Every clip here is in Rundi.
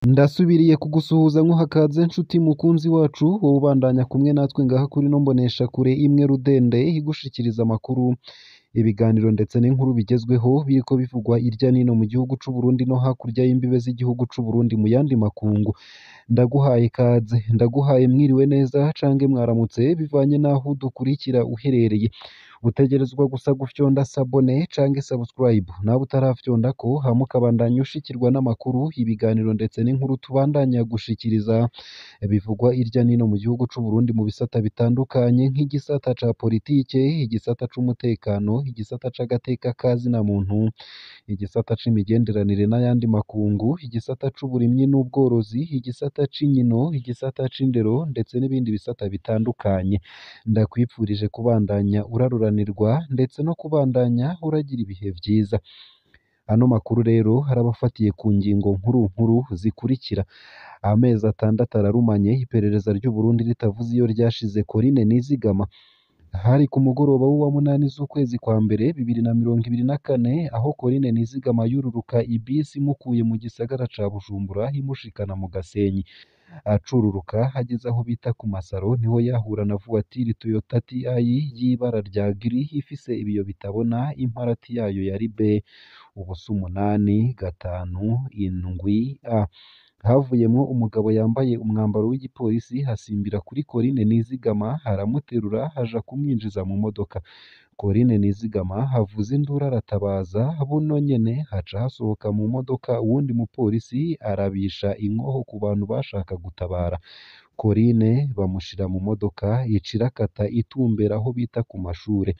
Ndasubiriye kugusuhuza nkuhakaze nshuti mukunzi wacu, wowe ubandanya kumwe natwe ngaha kuri no mbonesha kure imwe rudende igushikiriza amakuru, ibiganiro ndetse n'inkuru bigezweho biriko bivugwa irya nino mu gihugu c'u Burundi no hakurya y'imbibe z'igihugu c'u Burundi mu yandi makungu. Ndaguhaye ikaze, ndaguhaye mwiriwe neza cange mwaramutse bivanye n'aho udukurikira uherereye. Utegerezwa gusa gufyonda sabone cange subscribe, nawe utarafyondako hama ukabandanya ushikirwa n'amakuru, ibiganiro ndetse n'inkuru tubandanya gushikiriza bivugwa irya nino mu gihugu c'u Burundi mu bisata bitandukanye nk'igisata ca politike, igisata c'umutekano, igisata c'agateka ka zina muntu, igisata c'imigenderanire n'ayandi makungu, igisata c'uburimyi n'ubworozi, igisata c'inkino, igisata c'indero ndetse n'ibindi bisata bitandukanye. Ndakwipfurije kubandanya uraruranirwa ndetse no kubandanya uragira ibihe vyiza. Ano makuru rero arabafatiye ku ngingo nkuru nkuru zikurikira: amezi 6 ararumanye iperereza ry'u Burundi ritavuze iyo ryashize Corinne Nizigama. Hari ku mugoroba w'uwa 8 z'ukwezi kwa mbere 2024 aho Corinne Nizigama yururuka ibisi imukuye mu gisagara ca Bujumbura imushikana mu Gasenyi. Acururuka ageze aho bita ku Masaro niho yahura na voiture Toyota TI y'ibara rya gris ifise ibiyo bitabona, imparati yayo yari B 0 8 5 7 A. Havuyemwo umugabo yambaye umwambaro w'igipolisi asimbira kuri Corinne Nizigama aramuterura aja kumwinjiza mu modoka. Corinne Nizigama avuza induru aratabaza, buno nyene haca hasohoka mu modoka uwundi mupolisi arabisha inkoho ku bantu bashaka gutabara. Corinne bamushira mu modoka ica irakata itumbera aho bita ku mashure.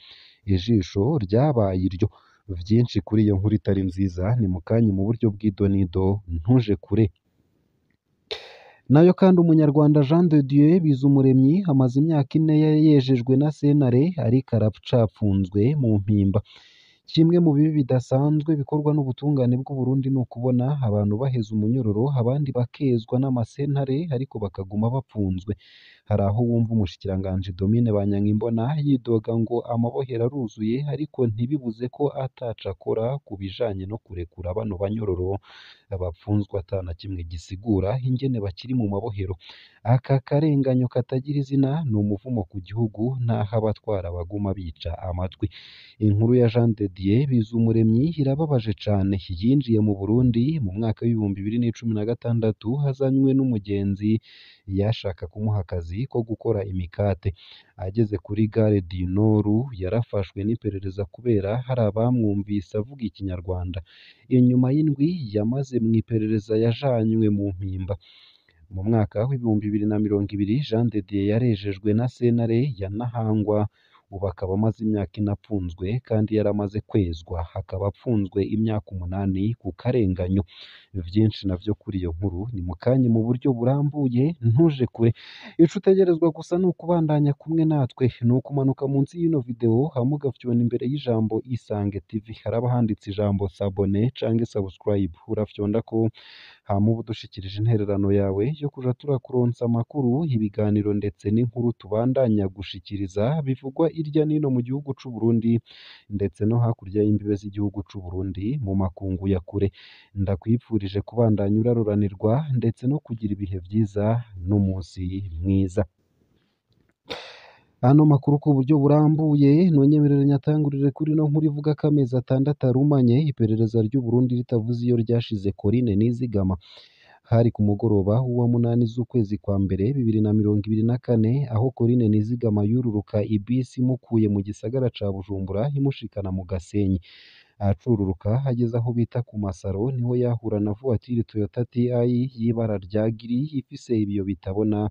Ijisho ryabaye iryo. Vyinshi kuri iyo nkuru itari nziza ni mukanya mu buryo bw'idonido, ntuje kure. Nayo kandi umunyarwanda Jean de Dieu Bizumuremyi amaze imyaka 4 yejejwe na sentare ariko aracapfunzwe mu mpimba. Kimwe mu bibi bidasanzwe bikorwa n'ubutungane bw'u Burundi ni ukubona abantu baheza umunyororo abandi bakezwa n'amasentare ariko bakaguma bapfunzwe. Hari aho wumva umushikiranganji Domine Banyankimbona yidoga ngo amabohero aruzuye ariko ntibibuze ko ataco akora ku bijanye no kurekura bano banyororo bapfunzwe ata na kimwe gisigura ingene bakiri mu mabohero. Aka karenganyo katagira izina ni umuvumo ku gihugu n'aho abatwara baguma bica amatwi. Inkuru ya Jean de Dieu Bizumuremyi irababaje cane. Yinjiye mu Burundi mu mwaka w'2016 azanywe n'umugenzi yashaka kumuha akazi ko gukora imikate. Ageze kuri gare du Nord yarafashwe n'iperereza kubera hari abamwumvise avuga ikinyarwanda. Inyuma y'indwi yamaze mw'iperereza yajanywe mu mpimba. Mu mwaka w'2020 Jean de Dieu yarejejwe na sentare ya Ntahangwa, ubu akaba amaze imyaka 4 apfunzwe kandi yaramaze kwezwa, akaba apfunzwe imyaka 8 ku karenganyo. Vyinshi navyo kuri iyo nkuru ni mukanya mu buryo burambuye, ntuje kure. Ico utegerezwa gusa ni ukubandanya kumwe natwe, ni ukumanuka munsi y'ino video hama ugafyona imbere y'ijambo Isange TV, haraba handitse ijambo sabone cange subscribe, urafyondako hama uba udushikirije intererano yawe yo kuja turakuronsa amakuru, ibiganiro ndetse n'inkuru tubandanya gushikiriza bivugwa irya nino mu gihugu c'u Burundi ndetse no hakurya y'imbibe z'igihugu c'u Burundi mu makungu ya kure. Ndakwipfurije kubandanya uraruranirwa ndetse no kugira ibihe vyiza n'umunsi mwiza. Ano makuru ku buryo burambuye nonyemerere nyatangurire kuri no nkuru ivuga ko amezi 6 arumanye iperereza ry'u Burundi ritavuze iyo ryashize Corinne Nizigama. Hari ku mugoroba w'uwa 8 z'ukwezi kwa mbere 2024 aho Corinne Nizigama yururuka ibisi imukuye mu gisagara ca Bujumbura imushikana mu Gasenyi. Acururuka ageze aho bita ku Masaro niho yahura na voiture Toyota TI y'ibara rya gris ifise ibiyo bitabona,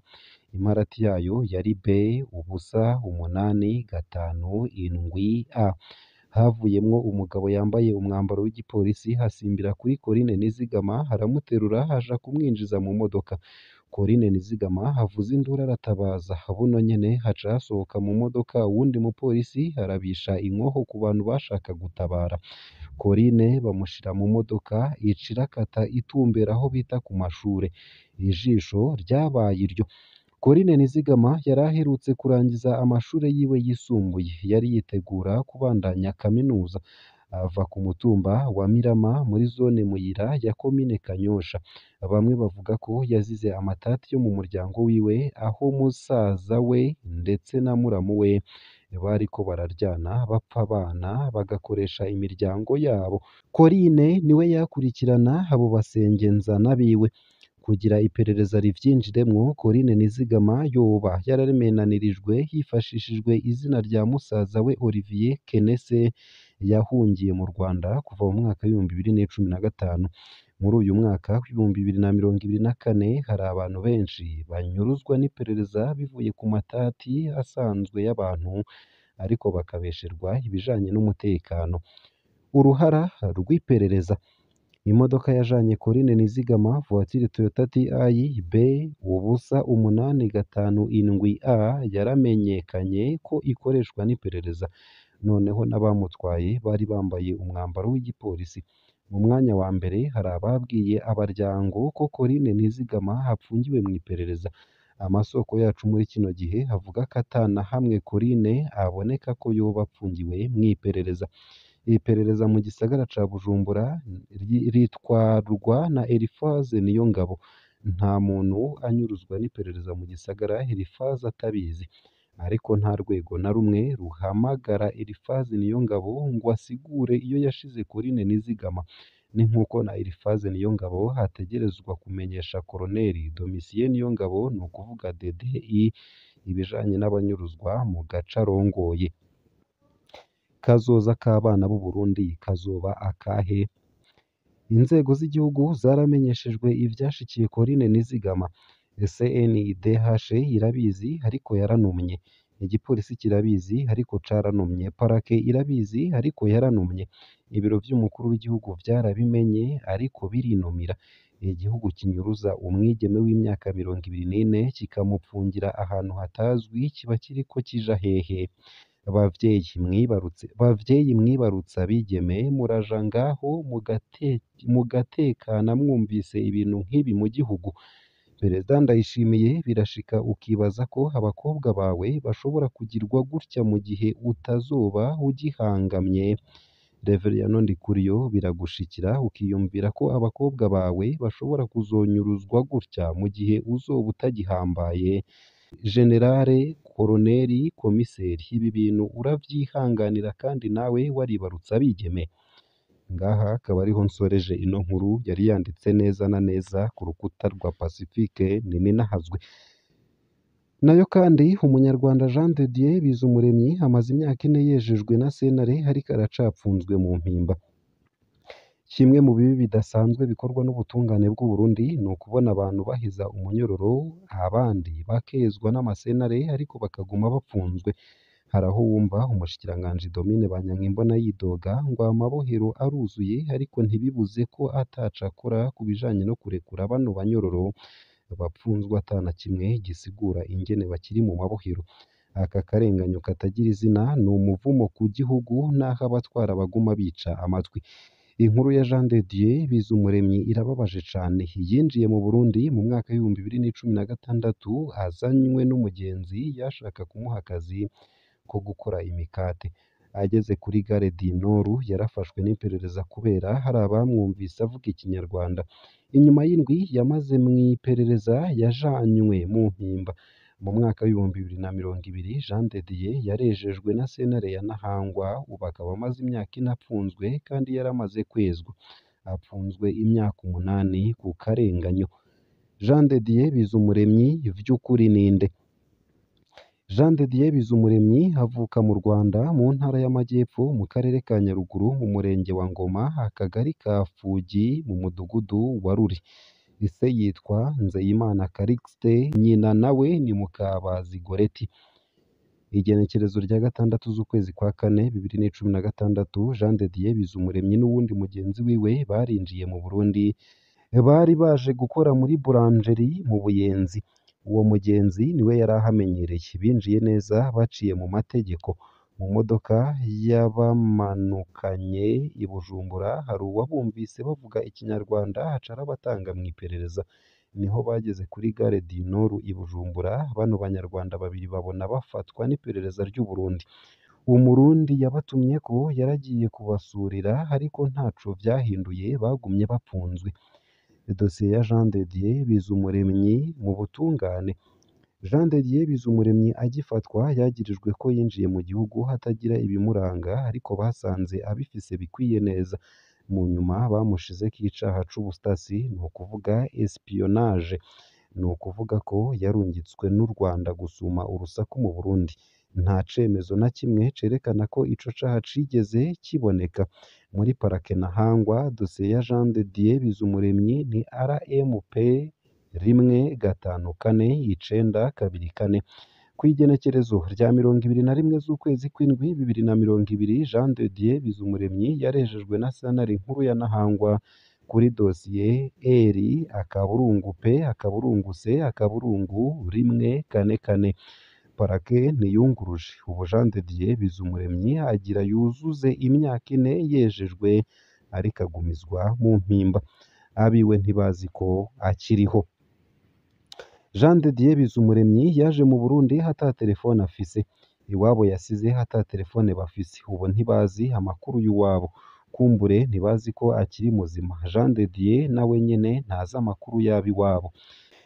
imparati yayo yari B 0 8 5 7 A. Havuyemwo umugabo yambaye umwambaro w'igipolisi asimbira kuri Corinne Nizigama aramuterura aja kumwinjiza mu modoka. Corinne Nizigama avuza induru aratabaza, buno nyene haca hasohoka mu modoka uwundi mupolisi arabisha inkoho ku bantu bashaka gutabara. Corinne bamushira mu modoka ica irakata itumbera aho bita ku mashure. Ijisho ryabaye iryo. Corinne Nizigama yari aherutse kurangiza amashure yiwe yisumbuye, yari yitegura kubandanya kaminuza. Ava ku mutumba wa Mirama muri zone Muyira ya komine Kanyosha. Bamwe bavuga ko yazize amatati yo mu muryango wiwe, aho musaza we ndetse na muramu we bariko bararyana bapfa abana bagakoresha imiryango yabo. Corinne niwe yakurikirana abo basengenzana biwe. Kugira iperereza rivyinjiremwo, Corinne Nizigama yoba yararemenanirijwe hifashishijwe izina rya musaza we Olivier Kenese yahungiye mu Rwanda kuva mu mwaka w'2015. Muri uyu mwaka w'2024 hari abantu benshi banyuruzwa n'iperereza bivuye ku matati asanzwe y'abantu, ariko bakabesherwa ibijanye n'umutekano. Uruhara rw'iperereza: imodoka yajanye Corinne Nizigama, voiture Toyota TI B 0857 A, yaramenyekanye ko ikoreshwa n'iperereza. Noneho n'abamutwaye bari bambaye umwambaro w'igipolisi. Mu mwanya wa mbere hari ababwiye abaryango ko Corinne Nizigama apfungiwe mw'iperereza. Amasoko yacu muri kino gihe avuga ko ata na hamwe Corinne aboneka ko yoba apfungiwe mw'iperereza. Iperereza mu gisagara ca Bujumbura ritwarwa na Eliphaz Niyongabo. Nta muntu anyuruzwa n'iperereza mu gisagara Eliphaz atabizi, ariko nta rwego na rumwe ruhamagara Eliphaz Niyongabo ngo asigure iyo yashize Corinne Nizigama. Ni nk'uko na Eliphaz Niyongabo ategerezwa kumenyesha Koloneli Domitien Niyongabo, ni ukuvuga DDI, ibijanye n'abanyuruzwa mu gace arongoye. Kazoza k'abana b'u Burundi kazoba akahe? Inzego z'igihugu zaramenyeshejwe ivyashikiye Corinne Nizigama. CNIDH irabizi ariko yaranumye, igipolisi kirabizi ariko caranumye, parake irabizi ariko yaranumye, ibiro vy'umukuru w'igihugu vyarabimenye ariko birinumira. Igihugu kinyuruza umwigeme w'imyaka 24 kikamupfungira ahantu hatazwi kiba kiriko kija hehe? Bavyeyi mwibarutse abigeme, muraja ngaho mugatekana mwumvise ibintu nk'ibi mu gihugu? Perezida Ndayishimiye, birashika ukibaza ko abakobwa bawe bashobora kugirwa gutya mu gihe utazoba ugihangamye. Reveriyano Ndikuriyo, biragushikira ukiyumvira ko abakobwa bawe bashobora kuzonyuruzwa gutya mu gihe uzoba utagihambaye. Generale, Koloneli, Komiseri, ibi bintu uravyihanganira kandi nawe waribarutse abigeme? Ngaha akaba ariho nsoreje ino nkuru yari yanditse neza na neza ku rukuta rwa Pacifique Nininahazwe. Nayo kandi umunyarwanda Jean de Dieu Bizumuremyi amaze imyaka 4 yejejwe na sentare ariko aracapfunzwe mu mpimba. Kimwe mu bibi bidasanzwe bikorwa n'ubutungane bw'u Burundi ni ukubona abantu baheza umunyororo, abandi bakezwa n'amasentare ariko bakaguma bapfunzwe. Hari aho wumva umushikiranganji Domine Banyankimbona yidoga ngo amabohero aruzuye, ariko ntibibuze ko ataco akora ku bijanye no kurekura bano banyororo bapfunzwe ata na kimwe gisigura ingene bakiri mu mabohero. Aka karenganyo katagira izina ni umuvumo ku gihugu n'aho abatwara baguma bica amatwi. Inkuru ya Jean de Dieu Bizumuremyi irababaje cane. Yinjiye mu Burundi mu mwaka w'2016 azanywe n'umugenzi yashaka kumuha akazi ko gukora imikate. Ageze kuri gare du Nord yarafashwe n'iperereza kubera hari abamwumvise avuga ikinyarwanda. Inyuma y'indwi yamaze mw'iperereza yajanywe mu mpimba. Mu mwaka w'2020 Jean de Dieu yarejejwe na sentare ya Ntahangwa, ubu akaba amaze imyaka 4 apfunzwe kandi yaramaze kwezwa. Apfunzwe imyaka 8 ku karenganyo. Jean de Dieu Bizumuremyi vy'ukuri ninde? Jean de Dieu Bizumuremyi avuka mu Rwanda mu ntara y'Amajyepfo mu karere ka Nyaruguru mu murenge wa Ngoma akagari ka Fugi mu mudugudu wa Ruri. Ise yitwa Nzeyimana Callixte, nyina nawe ni Mukabazi Goretti. Igenekerezo rya 6 z'ukwezi kwa 4 2016 Jean de Dieu Bizumuremyi n'uwundi mugenzi wiwe barinjiye mu Burundi, bari baje gukora muri boulangerie mu Buyenzi. Uwo mugenzi niwe yari ahamenyereye. Binjiye neza baciye mu mategeko. Mu modoka yabamanukanye i Bujumbura hari uwabumvise bavuga ikinyarwanda aca arabatanga mw'iperereza. Niho bageze kuri gare du Nord i Bujumbura, bano banyarwanda babiri babona bafatwa n'iperereza ry'u Burundi. Umurundi yabatumyeko yaragiye kubasurira ariko ntaco vyahinduye, bagumye bapfunzwe. Dosiye ya Jean de Dieu Bizumuremyi mu butungane. Jean de Dieu Bizumuremyi agifatwa yagirijwe ko yinjiye mu gihugu hatagira ibimuranga, ariko basanze abifise bikwiye neza. Mu nyuma bamushizeko icaha c'ubutasi, ni ukuvuga espionnage, ni ukuvuga ko yarungitswe n'u Rwanda gusuma urusaku mu Burundi. Nta cemezo na kimwe cerekana ko ico caha cigeze kiboneka. Muri parake Ntahangwa, dosiye ya Jean de Dieu Bizumuremyi ni RMP 154924. Kw'igenekerezo rya 21 z'ukwezi kw'indwi 2020, Jean de Dieu Bizumuremyi yarejejwe na sentare nkuru ya Ntahangwa kuri dosiye R akaburungu P akaburungu C akaburungu 144. Parake ntiyunguruje. Ubu Jean de Dieu Bizumuremyi agira yuzuze imyaka ine yejejwe, ariko agumizwa mu mpimba. Abiwe ntibazi ko akiriho. Jean de Dieu Bizumuremyi yaje mu Burundi ata telefone afise. Iwabo yasize ata telefone bafise. Ubu ntibazi amakuru y'uwabo. Kumbure ntibazi ko akiri muzima. Jean de Dieu nawe nyene ntazi amakuru y'ab'iwabo.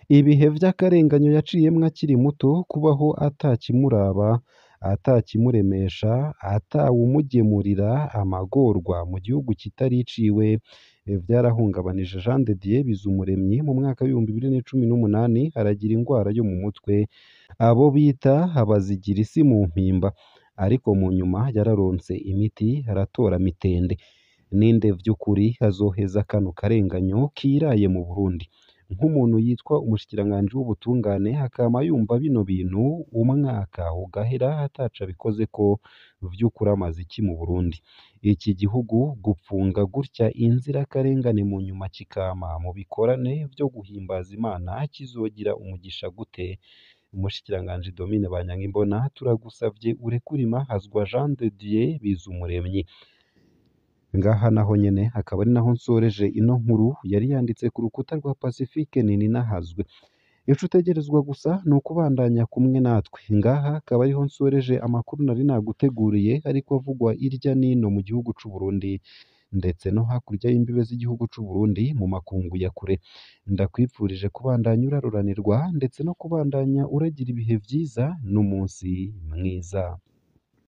Ibihe vy'akarenganyo yaciyemwo akiri muto, kubaho atakimuraba, atakimuremesha, atawumugemurira amagorwa mu gihugu kitari iciwe, vyarahungabanije Jean de Dieu Bizumuremyi. Mu mwaka w'2018 aragira ingwara yo mu mutwe, abo bita abazigira isi mu mpimba, ariko mu nyuma yararonse imiti aratora mitende. Ninde vy'ukuri azoheza kano karenganyo kiraye mu Burundi? Nk'umuntu yitwa umushikiranganji w'ubutungane akama yumva bino bintu umwaka ugahera ataco abikozeko, vy'ukuri amaze iki mu Burundi? Iki gihugu gupfunga gutya inzirakarengane mu nyuma kikama mu bikorane vyo guhimbaza Imana kizogira umugisha gute? Umushikiranganji Domine Banyankimbona, turagusavye urekure Imahazwa Jean de Dieu Bizumuremyi. Ngaha naho nyene akaba ari naho nsoreje ino nkuru yari yanditse ku rukuta rwa Pacifique Nininahazwe. Ico utegerezwa gusa ni ukubandanya kumwe natwe. Ngaha akaba ariho nsoreje amakuru nari naguteguriye ariko avugwa irya nino mu gihugu c'u Burundi ndetse no hakurya y'imbibe z'igihugu c'u Burundi mu makungu ya kure. Ndakwipfurije kubandanya uraruranirwa ndetse no kubandanya uragira ibihe vyiza n'umunsi mwiza.